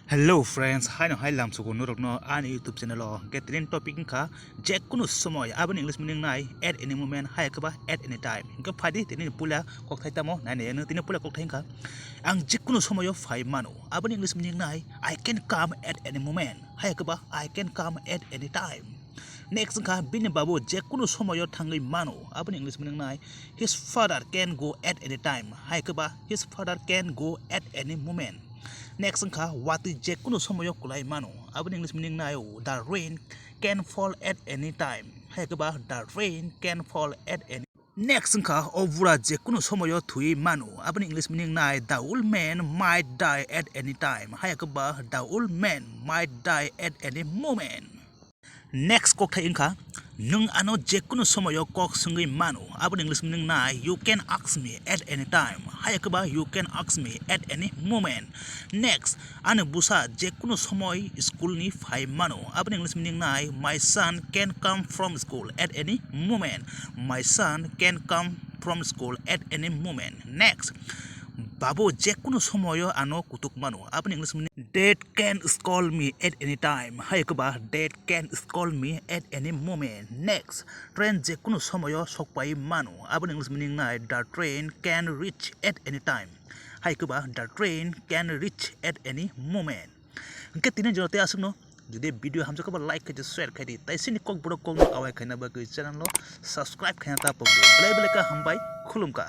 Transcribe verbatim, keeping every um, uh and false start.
Hello friends, haino hai lamsugo norokno ani YouTube channel o. Hwnkhe tini topic wngkha jekunu somoi, aboni English meaning nai at any moment, hai khe ba at any time. Hwnkhe phaidi tini puila kokthai tamo nainai, tini puila kokthai wngkha ang jekunu somoyo phai mano, aboni English meaning nai I can come at any moment, hai khe ba I can come at any time. Next wngkha bini babu jekunu somoyo thangwi mano, aboni English meaning nai his father can go at any time, hai khe ba his father can go at any moment. Next wngkha watwi jekunu somoyo kwlai mano, aboni English meaning nai the rain can fall at any time, hai khe ba the rain can fall at any. Next wngkha o bura jekunu somoyo thwi mano, aboni English meaning nai the old man might die at any time, hai khe ba the old man might die at any moment. Next kokthai wngkha nwng ano jekunu somoyo kok swngwi mano, aboni English meaning nai you can ask me at any time, hai khe ba you can ask me at any moment. Next, ani bwsa jekunu somoi school ni phai mano, aboni English meaning nai my son can come from school at any moment, my son can come from school at any moment. Next, babu jekunu somoyo ano kutuk mano, aboni English meaning dad can scold me at any time, hai khe ba dad can scold me at any moment. Next, train jekunu somoyo sokpai mano, aboni English meaning nai the train can reach at any time, hai khe ba the train can reach at any moment. Hwnkhe tini jora tei aswkno, jodi video hamjakha ba like khaidi, share khaidi, tai sini kokborok kokno awai khaina bagwi channel no subscribe khaina ta pokdi. Belai belai khe hambai, khulumkha.